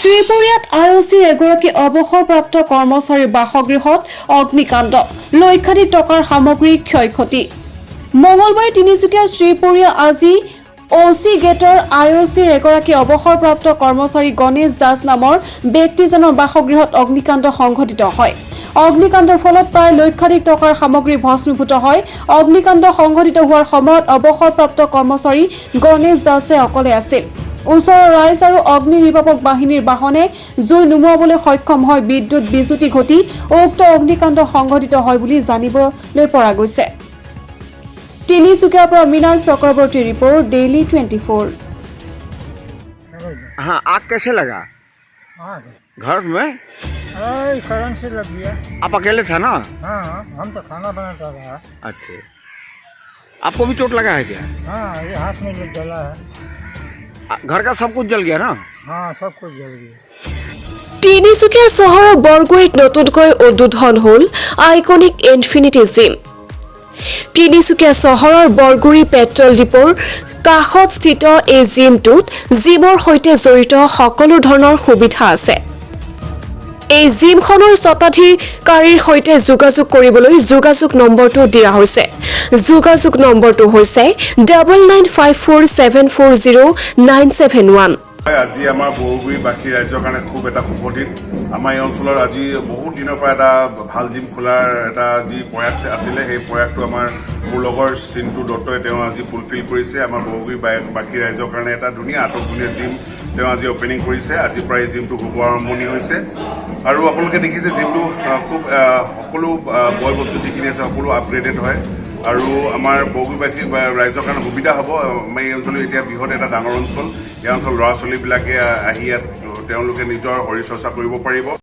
শ্ৰীপুৰীয়াত আই অ' চিৰ এগৰাকী অৱসৰপ্ৰাপ্ত কৰ্মচাৰীৰ বাসগৃহত অগ্নিকাণ্ড। লক্ষাধিক টকাৰ সামগ্ৰী ক্ষয় ক্ষতি। মঙলবাৰে তিনিচুকীয়া শ্ৰীপুৰীয়া আজি অ' চি গেটৰ আই অ' চিৰ এগৰাকী অৱসৰপ্ৰাপ্ত কৰ্মচাৰী গণেশ দাস নামৰ ব্যক্তিজনৰ বাসগৃহত অগ্নিকাণ্ড সংঘটিত হয়। অগ্নিকাণ্ডৰ ফলত প্ৰায় লক্ষাধিক টকাৰ সামগ্ৰী ভস্মীভূত হয়। অগ্নিকাণ্ড সংঘটিত হোৱাৰ সময়ত অৱসৰপ্ৰাপ্ত কৰ্মচাৰী গণেশ দাসে অকলে আছিল। ওচৰৰ ৰাইজ আৰু অগ্নি নিৰ্বাপক বাহিনীৰ বাহনে জুই নুমুৱাবলৈ সক্ষম হয়। বিদ্যুৎ বিজুতি ঘটি উক্ত অগ্নিকাণ্ড সংঘটিত হয় বুলি জানিবলৈ পৰা গৈছে। তিনিচুকীয়াৰ পৰা মৃণাল চক্ৰৱৰ্তীৰ ৰিপৰ্ট, ডেইলি 24। हाँ, आग कैसे लगा? हाँ। घर में? अरे, करंट से लग गया। आप अकेले था ना? हाँ, हम तो खाना बनाता था। अच्छा, आपको भी चोट लगा है क्या? हाँ, ये हाथ में लग जला है। घर का सब कुछ जल गया ना? हाँ, सब कुछ जल गया। তিনিচুকীয়া চহৰৰ বৰগুৰিত নতুনকৈ উদ্বোধন হ'ল আইকনিক ইনফিনিটি জিম। তিনিচুকীয়া চহৰৰ বৰগুৰি পেট্ৰল ডিপোৰ কাষত স্থিত এই জিমটোত জিমৰ সৈতে জড়িত সকলো ধৰণৰ সুবিধা আছে। এই জিমখনৰ স্বত্বাধিকাৰীৰ সৈতে যোগাযোগ কৰিবলৈ যোগাযোগ নম্বৰটো দিয়া হৈছে। যোগাযোগ নম্বৰটো হৈছে 9954740971। হয়, আজি আমাৰ বৰগুৰিবাসী ৰাইজৰ কাৰণে খুব এটা শুভ দিন। আমাৰ এই অঞ্চলৰ আজি বহুত দিনৰ পৰা এটা ভাল জিম খোলাৰ এটা যি প্ৰয়াস আছিলে, সেই প্ৰয়াসটো আমাৰ মোৰ লগৰ চিন্তু দত্তই তেওঁ আজি ফুলফিল কৰিছে। আমাৰ বৰগুৰিবাসী ৰাইজৰ কাৰণে এটা ধুনীয়া আটকধুনীয়া জিম তেওঁ আজি অপেনিং কৰিছে। আজিৰ পৰা এই জিমটো শুভ আৰম্ভণি হৈছে আৰু আপোনালোকে দেখিছে জিমটো খুব সকলো বয় বস্তু যিখিনি আছে, সকলো আপগ্ৰেডেড হয় আৰু আমাৰ বৰগুৰিবাসী বা ৰাইজৰ কাৰণে সুবিধা হ'ব। আমাৰ এই অঞ্চলত এতিয়া বৃহৎ এটা ডাঙৰ অঞ্চল। এই অঞ্চল ল'ৰা ছোৱালীবিলাকে আহি ইয়াত তেওঁলোকে নিজৰ শৰীৰ চৰ্চা কৰিব পাৰিব।